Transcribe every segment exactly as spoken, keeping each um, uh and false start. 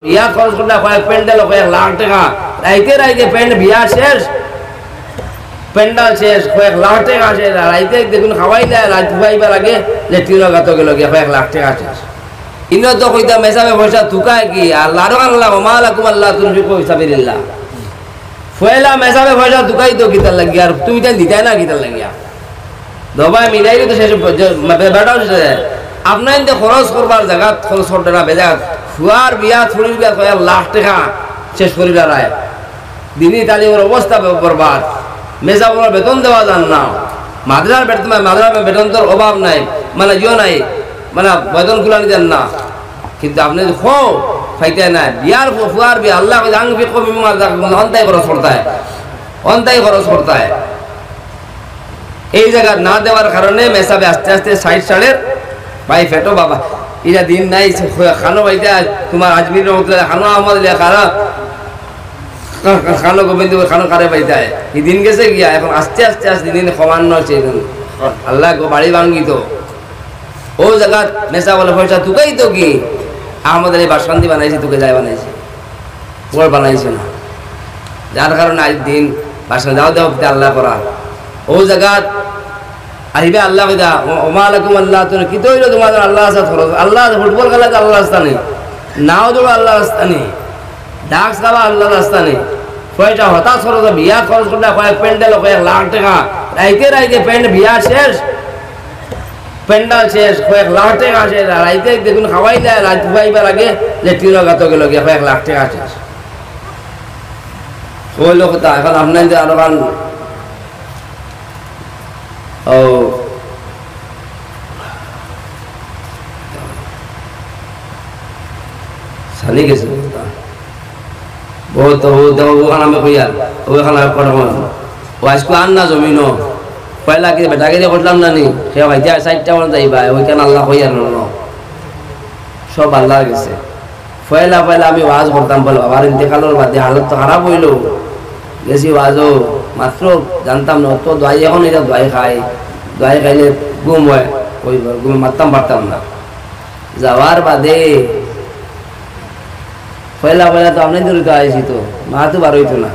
বিয়া খরচ করলা কয়েক প্যান্ডেল, কয়েক লাখ টেকা। রাইতে রাইতে প্যান্ড-, বিয়া শেষ, প্যান্ডেল শেষ, কয়েক লাখ টেকা শেষ। আর রাইতে দেখইন খাওয়াইলা, রাইত ফুয়াইবার আগে লেট্রিনর গাতো গেলো গিয়া, কয়েক লাখ টেকা শেষ। ইনো তো কইতা মেসাবে পয়সা তুকায় কি? আর লারো আল্লাহ, ওমা লাকুম আল্লাহ তুনফিকু ফি সাবিলিল্লাহ। পয়লা মেসাবে পয়সা তুকাইতো কিতার লাগিয়া, আর তুমি তাইন দিতায় না কিতার লাগিয়া? দবায় মিলাইলে তো শেষ, যে, মা-, বে-, বেটাও শেষ অই যায়। আপনাইন তো খরচ করবার জাগাত খরচ করতা না, বেজাত। ফুয়ার বিয়াত, ফুড়ির বিয়াত কয়েক লাখ টেকা শেষ করিলারায়। দিনি তালিমর অবস্থা ব-, বরবাদ। মেসাবর বেতন দেওয়া যার না। মাদ্রাসার বেতন, মাদ্রাসার বেতন তো অভাব নাই, মানে ইয়ো নাই, মানে বেতন কুলানি যার না। কিন্তু আপনে যদি কও, পাইতায় না। বিয়ার ফু-, ফুয়ার বিয়া, আল্লায় কইছে, "আনফিকু মিম্মা রাযাকাকুমুল্লাহ", অন্তাই খরচ করতায়, অন্তাই খরচ করতায়। এই জাগাত না দেওয়ার কারণে মেসাবে আস্তে আস্তে ষাইট ষাঁড়ের ভাই ফেটো বাবা, ইটা দিন নাই, সে খ-, খানো পাইতায়, তুমার আজমির রহমতুল্লাহ, খানো আহমদ আলী, খানো, খানো গোবিন্দ, খানো কারে পাইতায়। এই দিন গেছে গিয়া, এখন আস্তে আস্তে আস্তে দিন কমানো আছে। আল্লায় গো বাড়ি ভাঙ্গিতো। অউ জাগাত মেসাব অকলে পয়সা তুকাইতো কি? আহমদ আলী বাসকান্দি বানাইছে, তুকাইয়া বানাইছে, ঘর বানাইছে না। যার কারণে আইজ দিন বাসকান্দি যাও দেও কিতা আল্লায় করা। অউ জাগাত আইবা আল্লায় কইতা, "ও-, ওমা লাকুম আল্লাহ, তুমি কিতা অইলো তুমার আল্লাহ আছে খরচ? আল্লাহ আছে, ফুটবল খেলাত আল্লাহ আছে নি? নাও দৌড়ো আল্লাহ আছে নি? ডাক্স খাবা আল্লাহ আছে নি?" পয়সা হতাশ খরচ, বিয়া খরচ করলা কয়েক প্যান্ডেল, কয়েক লাখ টেকা। রাইতে রাইতে প্যান্ড-, বিয়া শেষ, প্যান্ডেল শেষ, কয়েক লাখ টেকা শেষ, আর রাইতে দেখইন খাওয়াইলা, রাইত ফুয়াইবার আগে লেট্রিনর গাতো গেলো গিয়া, কয়েক লাখ টেকা শেষ। অইলো কথা, এখন আপনাইন আরো খান, ও, সানি গেছে কথা। ও তো, ও তো, অখান আমি কইয়ার, অখান আর করা হয় না। ও আইজকু আর না জমিনো। পয়লা কি বেটাগিরি করলাম না নি? সে ভাই যায় চাইরটা বাজে যাইবা, অখান আল্লায় কইয়ার না। সব আল্লায় গেছে। পয়লা পয়লা আমি ওয়াজ করতাম, বলে, বাবার ইন্তেকালর বাদে হালত তো খারাপ অইলো। গেছি ওয়াজো, মাত্র জানতাম না, অত দোয়াই, এখন ইটা দোয়াই খাই, দোয়াই খাইলে ঘুম অয়, অউ ঘুমে মাততাম পারতাম না। যাওয়ার বাদে পয়লা পয়লা তো আপনাইন দূরে তো আইছি তো, মাত তো বার অইতো না।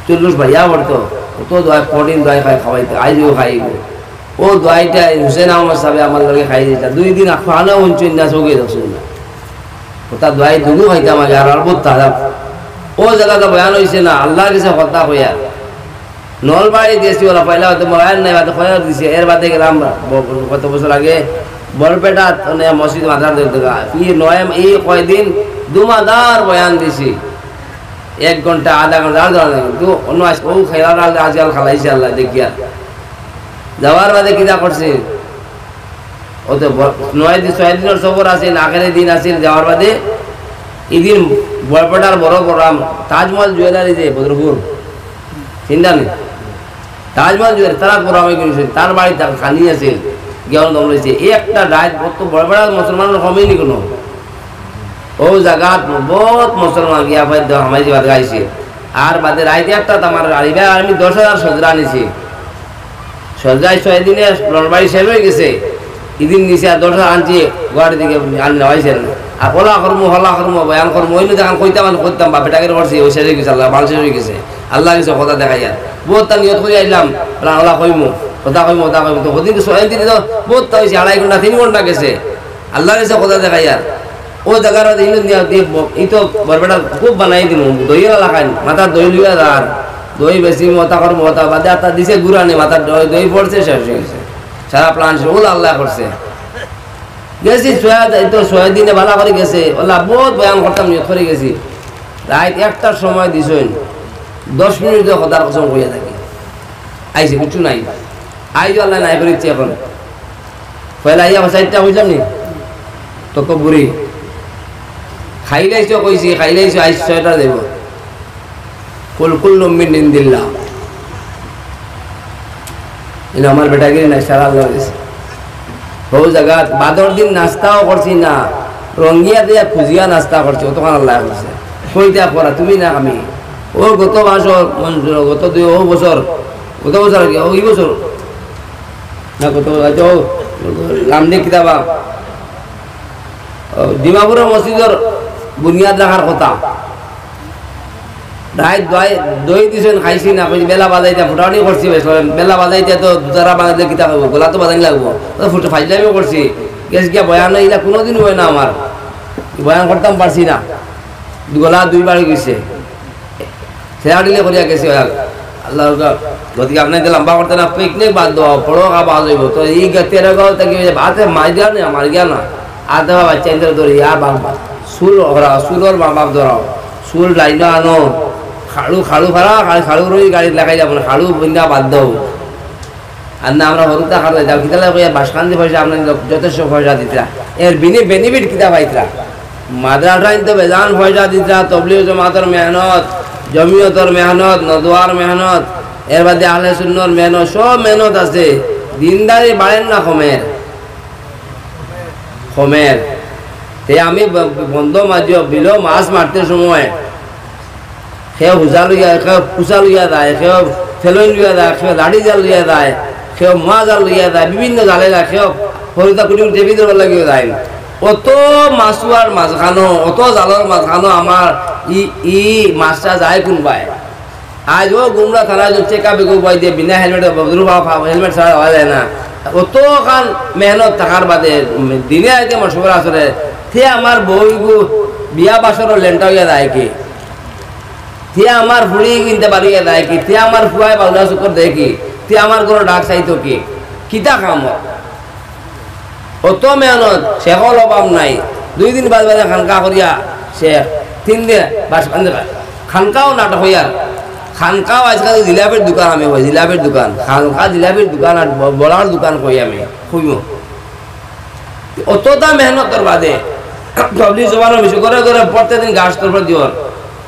চল্লিশ ভাইয়া পড়তো, অত দোয়াই, কঠিন দোয়াই খাই খাওয়াইতো, আইজও খাইবো। অউ দোয়াইটা হুসেন আহমদ সাবে আমার লগে খাই দিতা। দুই দিন আখো আনা উঞ্চু না চোখে দেখছইন না। অতা দোয়াই দুগু খাইতাম আগে, আর, আর বহুত তাজা। অউ জাগাত বয়ান অইছে না, আল্লার গেছে কথা কইয়া। নলবাড়ি গেছি, অলা পয়লা অইতে বয়ান নাই, বাদে কয়া দিছে। এর বাদে গেলাম ব-, কত বছর আগে বরপেটাত, মানে, মসজিদ মাদ্রাসা দেখতে গা। ই নয়, ই কয়দিন দুমাদার বয়ান দিছি। এক ঘন্টা, আধা ঘন্টা, আর দেওয়া লাগে। কিন্তু অন্য আজ-, অউ খেলা আজকাল খালাইছে আল্লায় দেখিয়া। যাওয়ার বাদে কিতা করছে? অউ তো ব-, নয় দিন, ছয় দিনর সফর আছিল, আখেরি দিন আছিল যাওয়ার বাদে। ইদিন বরপেটার বড় প্রোগ্রাম, তাজমহল জুয়েলারি যে বদরপুর, চিন্তা নেই। তাজমহল জুয়েলারি, তারা প্রোগ্রামে গেছে, তার বাড়ি তার খানি আছে, গিয়া দম লইছে। এই একটা রাইত, অত বরপেটার মুসলমানর কমই নি কোনো। অউ জাগাত বহুত মুসলমান গিয়া পাই দ-, হামাই দিবার গাইছে। আর বাদে রাইত একটা তো আমার আলিবা আমি দশ হাজার সজরা নিছি। সজরায় ছয় দিনে নলবাড়ি শেষ অই গেছে। ইদিন নিছি আর দশ হাজার আনছি, গুয়াহাটি থেকে আনি নেওয়াইছে না। আর ওলা কর্ম, হলা কর্ম, বয়ান কর্ম, অইন্য দেখান কইতাম, আমি করতাম, বাপে টাকার করছি, অউ শেষ অই গেছে, আল্লাহ, মাল শেষ অই গেছে। আল্লার গেছে কথা দেখাইয়ার। বহুত তা নিয়ত করি আইলাম, ওলা, ওলা কইমু, কথা কইমু, কথা কইমু। তো ওদিন তো ছয় দিন তো বহুত তা অইছে, আড়াই ঘন্টা, তিন ঘন্টা গেছে। আল্লার গেছে কথা দেখাইয়ার। অউ জাগার মধ্যে ইনো দিয়া দিয়া ব-, ই তো বরপেটা খুব বানাই দিমু, দই ওলা লাখাইন, মাথার দই লইয়া যার, দই বেশি মতা কর মতা, বাদে আতা দিছে গুড়া নে, মাথার দই, দই পড়ছে, শেষ অই গেছে। সারা plan শেষ, অলা আল্লায় করছে। গেছি ছয়, এই তো ছয় দিনে বালা করি গেছে, ওলা বহুত বয়ান করতাম, নিয়ত করি গেছি। রাইত একটার সময় দিছইন, দশ মিনিট ধরি খোদার কসম কইয়া থাকি। আইছে, কিচ্ছু নাই। আইজ আল্লায় নাই করিছে এখন। পয়লা আইয়া চাইরটা কইছইন নি? তকব্বুরি। খাইলাইছো কইছি, খাইলাইছো, আইজ ছয়টা দেব। কুল কুল্লুম মিন ইন্দিল্লাহ। ইনো আমার বেটাগিরি নাই, সারা আল্লার গেছে। অউ জাগাত বাদর দিন নাস্তাও করছি না, রঙ্গিয়া দিয়া খুজিয়া নাস্তা করছি, অতখান আল্লায় করছে। কইতা পড়া, তুমি না আমি। অউ গত মাসর, মন-, গত দুই, অউ বছর, গত বছর আর কি, অউ ই বছর, না, কত বছর, আচ্ছা, অউ লামডিং কিতাবা, অউ, ডিমাপুরর মসজিদর বুনিয়াদ রাখার কথা। রাইত দই, দই দিছইন, খাইছি না, কইছি বেলা বাজাইতে, ফুটানি করছি বেশ, বেলা বাজাইতে তো দুতারা বাজাইতে কিতা করবো, গলা তো বাজানি লাগবো। তো ফুটে ফাইজলামি করছি, গেছ গিয়া বয়ান, ইলা কোনোদিন অয় না আমার, বয়ান করতাম পারছি না, গলা দুইবার গেছে। ঠেলাঠেলি করিয়া গেছি, আল্লাহ। গতিকে আপনে যে লম্বা করতে না, পিকনিক বাদ দেওয়া, পড়ো, আবার হইব। তো এই গে-, তেরো গাঁও থেকে ওই যে বাতে মাই দেওয়া নেই, আমার গিয়া না। আর দেওয়া বাচ্চা ইন্দুর ধরে, ইয়া বাবা, চুল ওরা, চুলর মা বাপ ধরাও, চুল লাইনো আনো, খাড়ু, খাড়ু ফারা, খাড়ু, খাড়ু রই গাড়ি লাগাই যাবো না, খাড়ু বইন্দা বাদ দাও। আর না, আমরা হরুতা খাড়ু যাই, কিতালে কইয়া বাসকান্দি পয়সা, আপনার যথেষ্ট পয়সা দিতরা, এর বিনি-, বেনিফিট কিতা পাইতরা? মাদ্রাসাইন তো বেজান পয়সা দিতরা, তবলিগ জমাতর মেহনত, জমিয়তর মেহনত, নদওয়ার মেহনত, এর বাদে আহলে সুন্নর মেহনত, সব মেহনত আছে। দিনদারি বাড়ের না কমের? কমের। তে আমি ব-, বন্ধ মাঝে বিলো মাছ মারতে সময় কেউ হুজা লইয়া, কেউ কুচা লইয়া যায়, কেউ ফেলইন লইয়া যায়, কেউ লাঠি জাল লইয়া যায়, কেউ মুয়া জাল লইয়া যায়, বিভিন্ন জালে যায়, কেউ হরিতা কুটি কুটি টেপি ধরবার লাগিও যায়। অত মাছুয়ার মাঝখানো, অত জালর মাঝখানো আমার ই, ই মাছটা যায় কোনবায়? আজ ও গুমরা থানা যে চেকা বেগু বয় দিয়ে বিনা হেলমেট, বদরু বাবা হেলমেট ছাড়া হওয়া যায় না। অত খান মেহনত থাকার বাদে দিনে আইতে মশবরা আসরে, তে আমার বউগু বিয়া বাসর লেন্টা হইয়া যায় কি? তে আমার ফুড়ি কিনতে পারিয়া যায় কি? তে আমার ফুয়ায় বাউলা শুকর দেয় কি? তে আমার ঘরো ডাক চাইতো কি? কিতা কাম? অত মেহনত, শেখর অভাব নাই। দুই দিন বাদে বাদে খানকা করিয়া শেখ, তিন দিন বাস খানকাও নাটক হইয়ার। খানকাও আজকাল জিলাপির দোকান আমি কই, জিলাপির দোকান। খানকা জিলাপির দোকান আর ব-, বড়ার দোকান কই আমি, কইমু। অতটা মেহনতর বাদে তবলিগ জমানো মিশু ঘরে ঘরে প্রত্যেক দিন গাছ তরফে দিওর।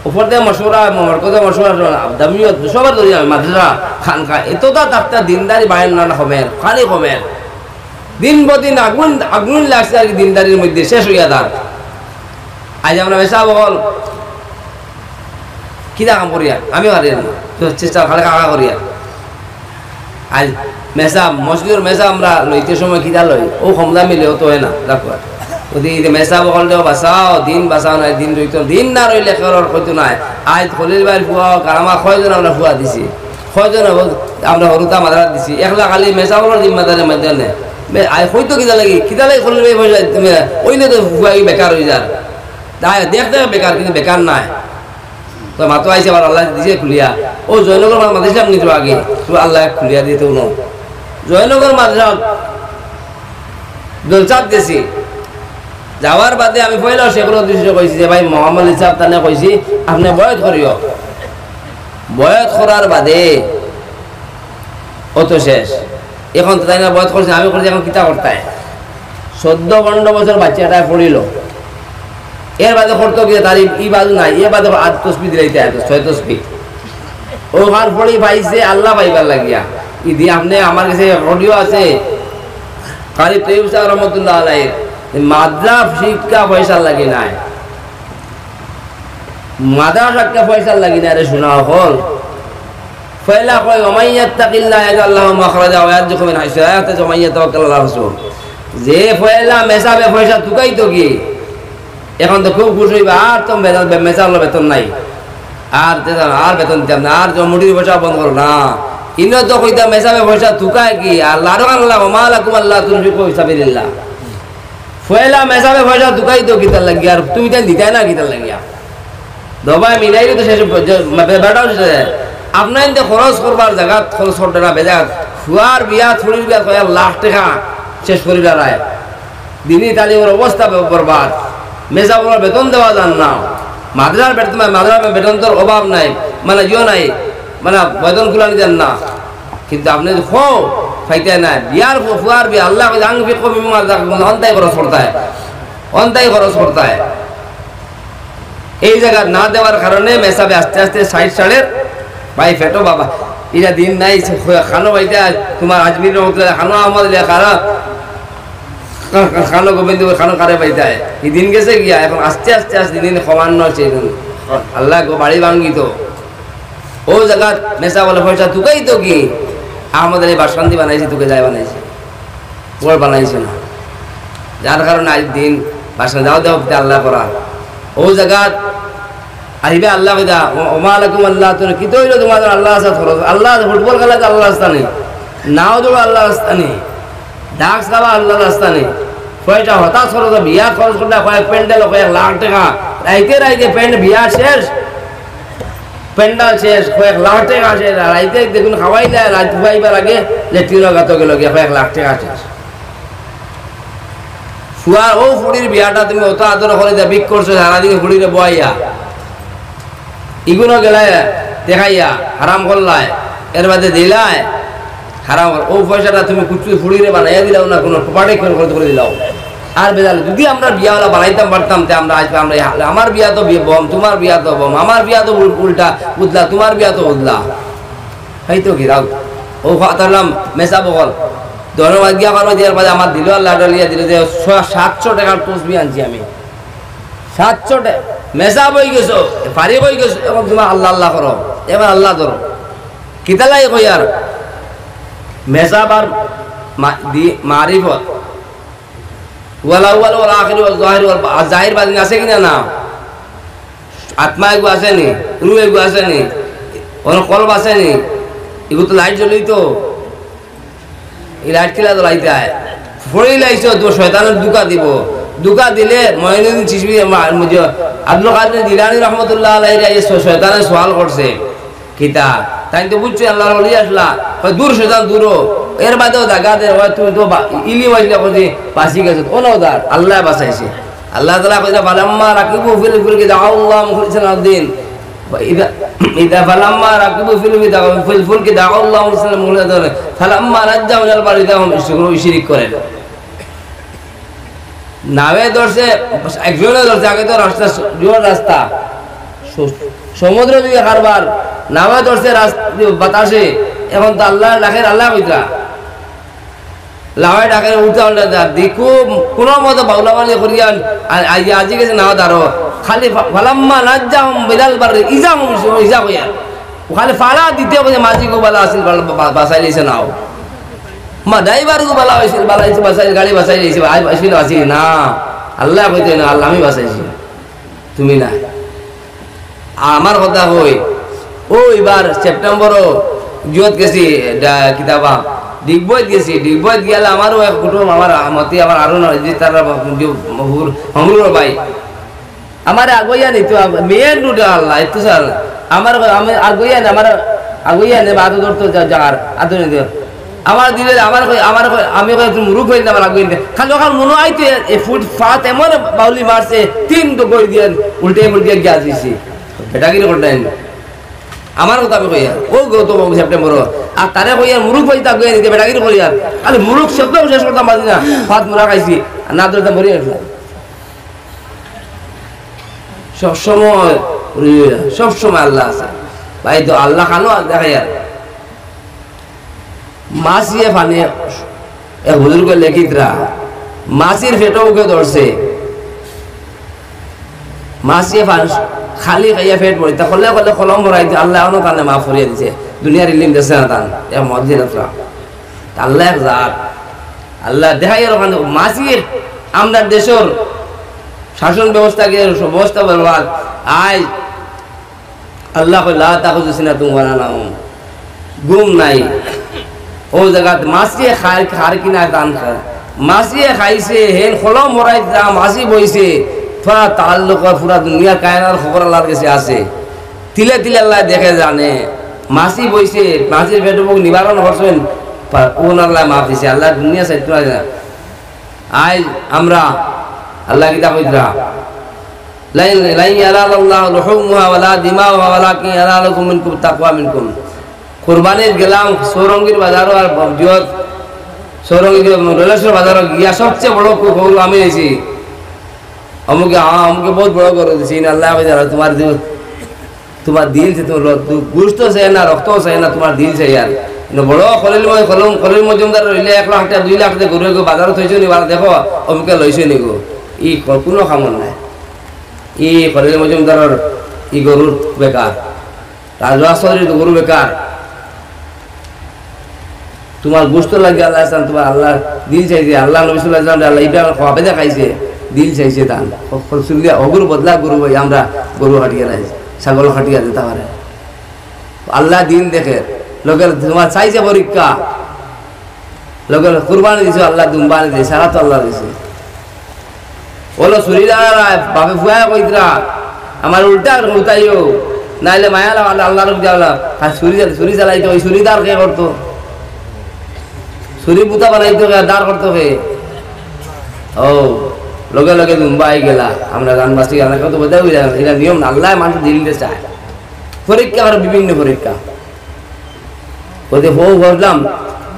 উপর দিয়ে মশওরা, মরকজে মশওরা, দামিয়ত, সবার ধরি আমি মাদ্রাসা, খানকা, এতটা তাকতা দিনদারি বাড়ের না, না কমের, খালি কমের। দিন বদিন আগুন, আগুন লাগছে আর কি দিনদারির মধ্যে, শেষ হইয়া যার। আজ আমরা মেসাব অকল কিতা কাম করিয়া, আমি পারি না। তো চেষ্টা খালি কাকা করিয়া। আজ মেসাব, মসজিদর মেসাব আমরা লইতে সময় কিতা লই? ও কমলা মিলেও তো হয় না, দেখো। যদি এই যে মেসাব অকল দেও বাঁচাও, দিন বাঁচাও নাই, দিন রইতো, দিন না রইলে কেউর হইতো নাই। আজ খলিল ভাইর ফুয়া হোক, আর আমার কয়জন আমরা ফুয়া দিছি, কয়জন আমরা হরুতা মাদারা দিছি, একলা খালি মেসাব অকলর জিম্মাদারি মধ্যে নেই। মে-, আজ হইতো কিতা লাগি, কিতা লাগি খলিল ভাই পয়সা দিতে, ওইলে তো ফুয়া বেকার হয়ে যার। তাই দেখতে বেকার, কিন্তু বেকার নাই। তো মাতো আইছে আবার আল্লাহ দিছে খুলিয়া। ও জয়নগর মাদ্রাসা নিত আগে, তো আল্লাহ খুলিয়া দিতে উনো। জয়নগর মাদ্রাসা জলসাত গেছি। যাওয়ার বাদে আমি পয়লা শেখর উদ্দেশ্যে কইছি যে, "ভাই, মোহাম্মদ আলী সাহেব তানে কইছি, আপনি বয়ত করিও।" বয়ত করার বাদে অত শেষ। এখন তো তাই না বয়ত করছে, আমি করছি, এখন কিতা করতায়? চোদ্দ পনেরো বছর বাচ্চাটায় পড়িল। এর বাদে করতো কি, তার ই, ই বাজু নাই, এর বাদে আট তসবি দিলাইতে হয়, ছয় তসবি। ওখান পড়ি পাইছে আল্লাহ পাইবার লাগিয়া। ইদি আপনি আমার কাছে অডিও আছে, কারি তৈয়ব সাহেব রহমতুল্লাহ আলাইহির, মাদ্রাস শিক্ষা পয়সা লাগে নাই। মাদ্রাসা শিক্ষা পয়সা লাগে না রে, শোনা হল। পয়লা কয়, "ওয়া মান ইয়াত্তাকিল্লাহ ইয়াজআল লাহু মাখরাজা ওয়া ইয়ারযুকহু মিন হাইসু লা ইয়াহতাসিব ওয়া মান ইয়াতাওয়াক্কাল আলাল্লাহি ফাহুয়া হাসবুহ।" যে পয়লা মেসাবে পয়সা তুকাইতো কি, এখন তো খুব খুশ হইবা, আর তো বেতন, বে-, মেসাবর বেতন নাই, আর তে-, আর বেতন দিতাম না, আর জমুটির পয়সা বন্ধ করো না। ইনো তো কইতা মেসাবে পয়সা তুকায় কি, আর লারো আল্লাহ, "ওয়া মা লাকুম আল্লা তুনফিকু ফি সাবিলিল্লাহ।" পয়লা মেসাবে পয়সা তুকাইতো কিতার লাগি, আর তুমি তাই দিতায় না কিতার লাগি? দবায় মিলাইলে তো শেষ, বে-, বেটাও শেষ হয়ে যায়। আপনার ইনতে খরচ করবার জাগাত খরচ করতে না, বেজাত। ফুয়ার বিয়া, ছুরির বিয়া, কয়েক লাখ টাকা শেষ করি বেড়ায়। দিনই তালিমর অবস্থা বে-, বরবাদ। মেসাবর বেতন দেওয়া যার না। মাদ্রাসার বেতন, মাদ্রাসার বেতন তো অভাব নাই, মানে ইয়ো নাই, মানে বেতন কুলানি যার না। কিন্তু আপনি যদি খো, ফাইতে না, বিয়ার ফু-, ফুয়ার বিয়া, আল্লাহ কইছে, "আনফিকু মিম্মা রাযাকাকুমুল্লাহ", অন্তাই খরচ করতায়, অন্তাই খরচ করতায়। এই জায়গা না দেওয়ার কারণে মেসাবে আস্তে আস্তে ষাট সালের ভাই ফেটো বাবা, ইরা দিন নাই, সে খো-, খানো ভাইতে আজ তোমার আজমির রহমতুল্লাহ, খানো আহমদ আলী খারা, খা-, খা-, খানো গোবিন্দ, খানো কারে পাইতায়। এই দিন গেছে গিয়া, এখন আস্তে আস্তে আস্তে দিন কমান নয় সেই দিন। আল্লাহ গো বাড়ি ভাঙ্গিত। ও জায়গা মেসাবর পয়সা তুকাইতো কি? আহমদ আলী বাসকান্দি বানাইছে, তুকে যায় বানাইছে। ওর বানাইছে না। যার কারণে আজ দিন বাসকান্দি যাও দেওয়া পিতা আল্লাহ করা। অউ জাগাত আইবা আল্লায় কইতা, "ওমা লাকুম আল্লা তা'কুলু, কিতা অইলো তুমার আল্লার রাস্তাত খরচ? আল্লার ফুটবল খেলাত আল্লার রাস্তা নি, নাও দৌড়ো আল্লার রাস্তা নি, ডাক্স খাওয়া আল্লার রাস্তা নি, কয়টা হতাশ খরচ, বিয়া খরচ করতা কয়েক প্যান্ডেল, কয়েক লাখ টেকা, রাইতে রাইতে প্যান্ড বিয়া শেষ, প্যান্ডেল শেষ, কয়েক লাখ টেকা শেষ, আর রাইতে দেখুন খাওয়াইলা, রাইত খাওয়াইবার আগে লেট্রিনো গাতো গেলো গিয়া, কয়েক লাখ টেকা শেষ।" ফুয়ার অউ ফুড়ির বিয়াটা তুমি অত আদর করি দাবিক করছো, সারাদিন ফুড়িরে বওয়াইয়া, ইগুনো গেলায় দেখাইয়া, হারাম করলায়, এর বাদে দিলায়, হারাম কর-, অউ পয়সাটা তুমি কুচ্ছু ফুড়িরে বানাইয়া দিলাও না, কুনু property খরচ করি দিলাও। আর বেজাল, যুদি আমরা বিয়াওয়ালা বানাইতাম পারতাম, তে আমরা আইজ আমরা এই হালে, আমার বিয়া তো বি-, বম, তুমার বিয়া তো বম, আমার বিয়া তো উল-, উল্টা, উদলা, তুমার বিয়া তো উদলা। অইতো কি রাগ? অউ ফাতালাম মেসাব অকল। দরবার গিয়া পারো দিয়ার বাদে আমার দিলো আল্লায় ডালিয়া দিলো যে ছ-, সাতশো টেকার তসবি আনছি আমি। সাতশো টেকা। মেসাব অইগেছো, ফারিগ অইগেছো, অখন তুমার আল্লা আল্লা করো, এবার আল্লা ধরো। কিতার লাগি কইয়ার? মেসাব আর মা-, দি-, মারিফত। ওয়াল আউয়াল ওয়াল আখির ওয়াল জাহির ওয়াল বা-, আর জাহির বাতিন আছে কিনা না? আত্মা এগু আছে নি? রুহ এগু আছে নি? অনো কলব আছে নি? ইগু তো লাইট জ্বলেই তো। ই লাইট কিলা জ্বলাইতায়? পড়িলাইছো তো শয়তানে ধুকা দিবো। ধুকা দিলে মঈনুদ্দিন চিশতি মা-, মুজে-, আব্দুল কাদির জিলানী রহমতুল্লাহ আলাইহিরে ই শ-, শয়তানে সওয়াল করছে। কিতা? তাইন তো বুঝছইন আল্লার ওলি আছলা। কয়, "দূর শয়তান, দূর অ।" এর বাদেও জাগা দে, কয়, "তুমি তো বা-, ইলিম আছলা কইছি, বাঁচি গেছো।" অনো দার, আল্লায় বাঁচাইছে। আল্লাহ তাআলা কইছে, "ফালাম্মা রাকিবু ফিল ফুলকি দাআউল্লাহ মুখলিসিন লাহুদ্দিন।" ইদা, ইদা ফালাম্মা রাকিবু ফিল ফুলকি দাআউল্লাহ মুখলিসিন লাহুদ্দিন। ফালাম্মা নাজ্জাহুম ইলাল বাররি ইদা হুম ইউশরিকুন, শিরিক করেন। নাওয়ে ধরছে, একজনে ধরছে, আগে তো রাস্তা, জোর রাস্তা, স-, সমুদ্র দিয়া কারবার, নাওয়ে ধরছে রাস-, বাতাসে, অখন তো আল্লায় ডাকের, আল্লায় কইতরা। লাওয়ে ডাকের উল্টা উল্টা দা, দেখো, কুনু মতে বাউলা বাউলি করিয়া, আ-, আ-, ইয়া আজি গেছে নাও দারো। খালি ফা-, ফালাম্মা নাজ্জাহুম ইলাল বাররি ইদা হুম ইউশরিকুন, ইদা কইয়া। ও খালি ফাড়া দিতে কইছে, মাঝিগু বালা আছিল, বালা-, বা-, বাঁচাইলিছে নাও। মা ড্রাইভারগু বালা অইছিল, বালা অইছে, বাঁচাই, গাড়ি বাঁচাইলিছে, আই, আইছিল, আছি না। আল্লায় কইতে না, "আল্লায়, আমি বাঁচাইছি, তুমি না।" আমার কথা কই, অউ ইবার সেপ্টেম্বরো জিয়ত গেছি, ডা-, কিতাবা, ডিগবইত গেছি, ডিগবইত গেলে আমারও এক কুটুম, আমার মতি, আমার আরো না, যে তারা বা-, যে হমরুর, হমরুর ভাই, আমারে আগুয়াইয়া নিতো, আগ-, মেইন রোডে আল্লাহ, একটু স্যার, আমার, আমি আগুয়াইয়া নে, আমার আগুয়াইয়া নে, বা আদর ধরতো যা-, যার, আদর নিতো। আমার দিলে, আমার কই, আমার কই, আমি কই, "তুমি মুরুখ অইলে আমার আগুয়াইয়া নে।" খালি অখান মনো অইতে, এই ফুটপাত এমন বাউলি মারছে, তিন ডগর দিয়া উল্টে মুল্টে গিয়া দিছি। বেটাগিরি করতেন। আমার কথা আমি কইয়ার, অউ গত সেপ্টেম্বর, আর তারে কইয়ার মুরুখ ভাই তা কইয়ার নিতে বেটাগিরি করিয়ার। খালি মুরুখ শব্দ শেষ করতাম পারি না, ভাত মুড়া খাইছি, আর না ধরতাম মরি আসলাম। সবসময়, সবসময় আল্লাহ আছে। ভাই তো আল্লাহ খানো আর দেখাইয়ার। মাছিয়ে পানি, এক বুজুর্গ লেখিতরা, মাছির পেটো মুখে ধরছে, মাছিয়ে পানি খালি খাইয়া পেট ভরি, তা করলে করলে কলম ভরাই দিয়ে আল্লাহ অনো তানে মাফ করিয়া দিছে, দুনিয়ার ইলিম দেশে না তান, এক মজিলতরা। আল্লাহ এক জাত, আল্লাহ দেখাই আর ওখানে মাছিয়ে আমরা দেশর শাসন ব্যবস্থা গিয়ে ব্যবস্থা বরবাদ। আজ আল্লাহ কয়, "লা তাখুযু সিনাতুন ওয়ালা নাওম।" ঘুম নাই। অউ জাগাত মাছিয়ে খায়, খার কিনা দান খায়। মাছিয়ে খাইছে, হেন কলম ভরাই দিতা, মাছি বইছে। পুরা তাল্লুক আর পুরা দুনিয়া কায়নার খবর আল্লাহর গেছে আছে। তিলে তিলে আল্লাহ দেখে জানে। মাছি বইছে, মাছির পেটো মুখ নিবারণ করছেন। পা-, কোন আল্লাহ মাফ দিছে? আল্লাহ দুনিয়া সাইড করা যায় না। আইজ আমরা আল্লাহ কিতা কইতরা? লাইন, লাইন ইয়ানালাল্লাহু লুহুমুহা ওয়ালা দিমাউহা ওয়ালাকিন ইয়ানালুহু মিনকুম তাকওয়া মিনকুম। কুরবানিত গেলাম সৌরঙ্গীর বাজারো আর বদিয়ত সৌরঙ্গীর রোলেশ্বর বাজারো গিয়া সবচেয়ে বড় গরু আমি নিছি। অমুকে, হ্যাঁ, অমুকে বহুত বড় গরু দিছি, ইন আল্লাহ কইতরা, তোমার দিল তোমার দিল চায়, তোমার রক্ত, গোশত চায় না, রক্ত চায় না, তোমার দিল চায়। আর ইনো বড় খলিল ম-, খলিল, খলিল মজুমদার অইলে এক লাখ টেকা, দুই লাখ টেকা গরু এগু বাজারো থইছো নি, বাজারো দেখো, অমুকে লইছো নি গো। ই ক-, কুনু কামর নাই। ই খলিল মজুমদারর ই গরুর বেকার। রাজু আছাদর ই গরু বেকার। তোমার গোশত লাগি আল্লাহ চান, তোমার আল্লাহর দিল চাইছে, আল্লাহ নবী সাল্লাল্লাহু আলাইহি ওয়াসাল্লাম আল্লাহ ইব্রাহিম খোয়াবে দেখাইছে। দিল চাইছে তান। হগুর বদলা গরু অই, আমরা গরু কাটিয়া নাই, ছাগল কাটিয়া দিতা পারে। আল্লায় দিল দেখে, লগে তোমার চাইছে পরীক্ষা, লগে কুরবানি দিছো, আল্লায় দুম্বা আনি দিছে, সারা তো আল্লায় দিছে। অইলো চুরিদার, বাপে ফুয়ায় কইতরা, আমার উল্টা উল্টাইও, নাইলে মায়া লাগা আল্লাহ, আল্লাহর উপরে আল্লাহ। আর চুরি চাল-, চুরি চালাইতো, ওই চুরিদার কে করতো? চুরি বুতা বানাইতো কে, দাঁড় করতো কে? ও, লগে লগে দুম্বা আই গেলা, আমরা জান বাঁচি গেলাম, কত বোঝা হয়ে যাবে, এটা নিয়ম না, আল্লায় মানুষ দিল দিয়ে চায়। পরীক্ষা করে, বিভিন্ন পরীক্ষা। ওতে বউ বসলাম,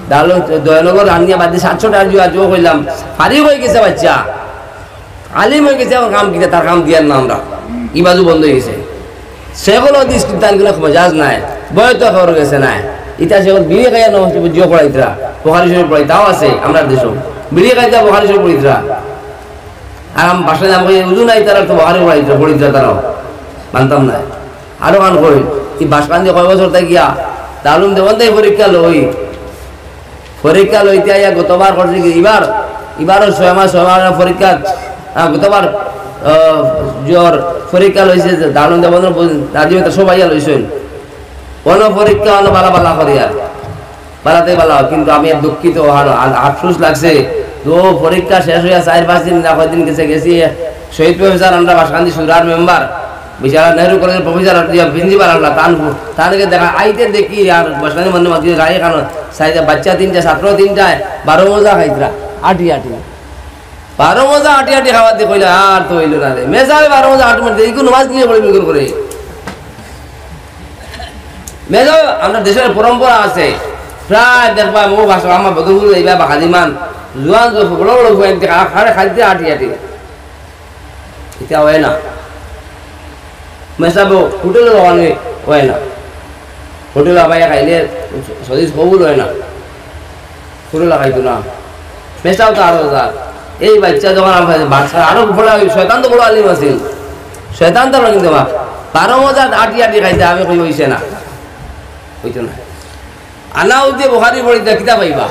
ডালো জয়নগর রানিয়া বাদে সাতশো টাকা জুয়া জুয়া কইলাম, ফারিগ হয়ে গেছে বাচ্চা, আলিম হয়ে গেছে, এখন কাম কিতা, তার কাম দিয়ার না আমরা, ই বাজু বন্ধ হয়ে গেছে। শেখুল হাদিস কিন্তু তার কোনো মেজাজ নাই, বয় তো খবর গেছে নাই। ইটা শেখুল বিড়ি খাইয়া নষ্ট জিও পড়াইতরা, বুখারি শরীফ পড়াই, তাও আছে আমরা দেশও। বিড়ি খাইতে বুখারি শরীফ পড়িতরা। আর আমি বাসায় যাবো, এই উজু নাই, তারা তো বুখারি পড়াইতরা, পড়িতরা তারাও। মানতাম না। আরো কান করি, এই বাসকান্দি কয় বছর তাই গিয়া, দারুম দেবন তাই পরীক্ষা লই। পরীক্ষা লইতে আইয়া গতবার করছে কি, এবার, এবারও ছয় মাস, ছয় মাস পরীক্ষা, আহ, গতবার, আহ, জ্বর পরীক্ষা লইছে, দারুম দেবন, দাদি তো সব আইয়া লইছেন। কোনো পরীক্ষা অনো বালা বালা করি আর বালাতে বালা, কিন্তু আমি আর দুঃখিত, আর আ-, আফসোস লাগছে। তো পরীক্ষা শেষ হইয়া চার পাঁচ দিন না কয়দিন গেছে, গেছি শহীদ প্রফেসর আমরা বাসকান্দি সুরার মেম্বার, বিচারা নেহরু কলেজের প্রফেসর আর দিয়া প্রিন্সিপাল আমরা, তান, তানকে দেখা আইতে দেখি আর বাসকান্দি মনে মধ্যে গায়ে কানো সাইডে বাচ্চা তিনটা, ছাত্র তিনটায় বারো মজা খাইতরা, আটি আটি। বারো মজা আটি আটি খাওয়াতে কইলে আর তো হইল না রে। মেজাবে বারো মজা আটি মারতে, এইগুলো নমাজ দিয়ে পড়ে বিগুন করে। মেজাবে আমরা দেশের পরম্পরা আছে, প্রায় দেখবা মো ভাষা আমার বদলগুলো এইবার বাহাদিমান, জুয়ান তো বড় বড় হুয়েন থেকে আখাড়ে খাইতে আটি আটি। এটা হয় না। মেসাবো হোটেলে অনে হয় না। হোটেলে আবার খাইলে সদিস কবুল হয় না। হোটেলে খাইতো না। মেসাও তো আরো যা। এই বাচ্চা যখন আমার কাছে বাচ্চা আরো বড় হয়, শয়তান তো বড় আলিম আছিল। শয়তান তো কিন্তু মা বারো মজা আটি আটি খাইতে আমি কই হইছে না। হইতো না। আনাউদ্দিন বুখারি পড়িতে কিতা পাইবা?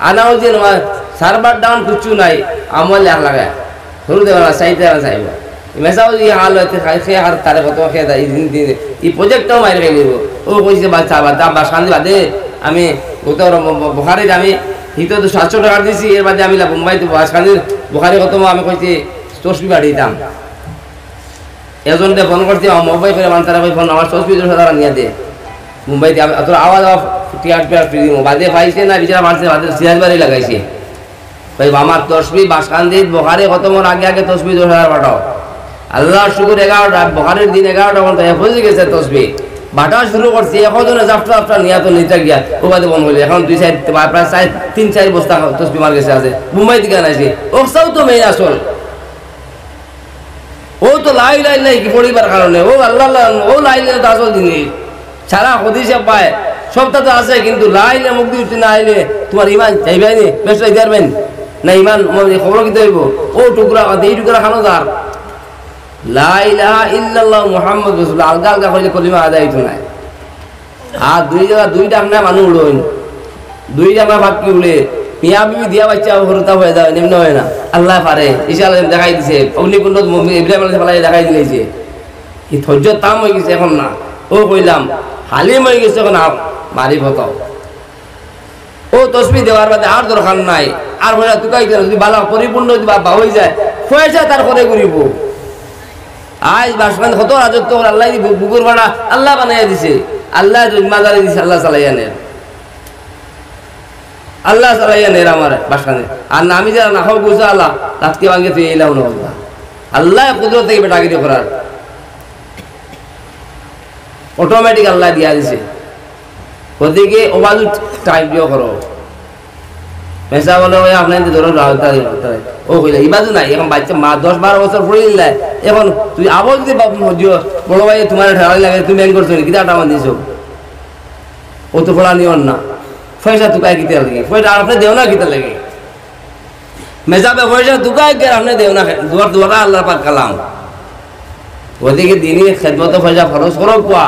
আনাউদ্দিন আমার সার্ভার ডাউন কিচ্ছু নাই, আমল এক লাগে। শুরু দেবে না, চাইতে না চাইব। মেসাও যদি হাল হইতে খাই, সে আর তারে কত খেয়ে দেয়, এই দিন দিন, এই প্রজেক্টটাও মাইরে খেয়ে নিব। ও কইছে, "বাচ্চা, বাচ্চা, বাস কান্দি বাদে, আমি কত ব-, ব-, বুখারির আমি হিতো তো সাতশো টাকা দিছি, এর বাদে আমি লা বোম্বাই তো বাস কান্দির বুখারি কত আমি কইছি, তসবি বাড়ি দিতাম।" এজনরে ফোন করছি, আমার মোবাইল করে মানতারা কই ফোন, আমার তসবি দশ হাজার আনিয়া দে। মুম্বাইতে আমি তোর আওয়াজ অফ টিয়ার টিয়ার ফিরি বাদে পাইছে না, বিচারা মারছে, বাদে সিরাজ বাড়ি লাগাইছে। ভাই, আমার তসবি বাসকান্দিত বুখারি খতমর আগে আগে তসবি দশ হাজার পাঠাও। আল্লাহর শুকুর, এগারোটা, বুখারির দিন এগারোটা পর্যন্ত হেফজ হয়ে গেছে তসবি। বাটা শুরু করছি, এখন জনে জাফটা জাফটা নিয়া তো নিতে গিয়া, ও বাদে বন্ধ হইলে। এখন দুই চার, প্রায় চার, তিন চার বস্তা তসবি মার গেছে আছে, মুম্বাই থেকে আনাইছে। ওকসাও তো মেইন আসল। ও তো লা ইলাহা ইল্লাল্লাহ কি পড়িবার কারণে, ও আল্লাহ, আল্লাহ, ও লা ইলাহা ইল্লাল্লাহ তো আসল জিনিস। সারা হাদিসে পায়, সবটা তো আছে, কিন্তু লা ইলাহা মুখ দিয়ে উঠতে না আইলে তোমার ইমান যাইবে নি, বেশ যাইতে পারবেন না, ইমান মানে খবর কিতা হইব? ও টুকরা, এই টুকরা খানো যার। লা ইলাহা ইল্লাল্লাহ মুহাম্মদ রাসূলুল্লাহ, আলগা আলগা কইলে কলিমা আদায় হইতো না। আর দুই জায়গা দুই ডাক না মানুষ উড়ইন, দুই ডাক না বাক্য উড়ে, মিয়া বিবি দিয়া বাচ্চা হরতা হয়ে যাবে, এমনি হয় না। আল্লাহ পারে, ঈসা আলাইহিস সালাম দেখাই দিছে, অগ্নিকুণ্ড মুমিন ইব্রাহিম আলাইহিস সালাম দেখাই দিয়েছে। এই ধৈর্য তাম হয়ে গেছে এখন না, ও কইলাম, হালিম হয়ে গেছে এখন, আর মারিফত। ও তসবি দেওয়ার বাদে আর দরকার নাই, আর পয়সা তুকাই দেন, যদি বালা পরিপূর্ণ যদি বাবা হয়ে যায়, পয়সা তার করে ঘুরিব। আজ বাসমান কত রাজত্ব করে আল্লাহ দি বু-, বুকুর ভাড়া আল্লাহ বানাইয়া দিছে, আল্লাহ জিম্মাদারি দিছে, আল্লাহ চালাইয়া নেন, আল্লাহ চালাইয়া নেন আমার বাসখানে। আর না আমি যারা না খাও বুঝা আল্লাহ, রাতকে ভাঙে তুই এইলাম না বলবা। আল্লাহ কুদরত থেকে বেটাগিরি করার, অটোমেটিক আল্লাহ দিয়া দিছে। গতিকে ওবাজু টাইম দিও করো। মেসা বলে, "ওই আপনার তো ধরো রাহুল তাই, রাহুল তাই।" ও কইলে, "ইবাজু নাই, এখন বাচ্চা মা দশ বারো বছর পড়ে দিলে, এখন তুই আবার যদি বাপ মজিও, বড় ভাই তোমার ঠেলাই লাগে, তুমি ব্যাংক করছো নি, কিতা টাকা দিছো?" ও তো পড়া নিও না। পয়সা তুকায় কিতা লাগে? পয়সা আর আপনি দেও না কিতা লাগে? মেজাবে পয়সা তুকায় গের আপনি দেও না, দুয়ার দুয়ারা আল্লাহর পাক কালাম। গতিকে দিনই খেদমতে পয়সা খরচ করো কোয়া।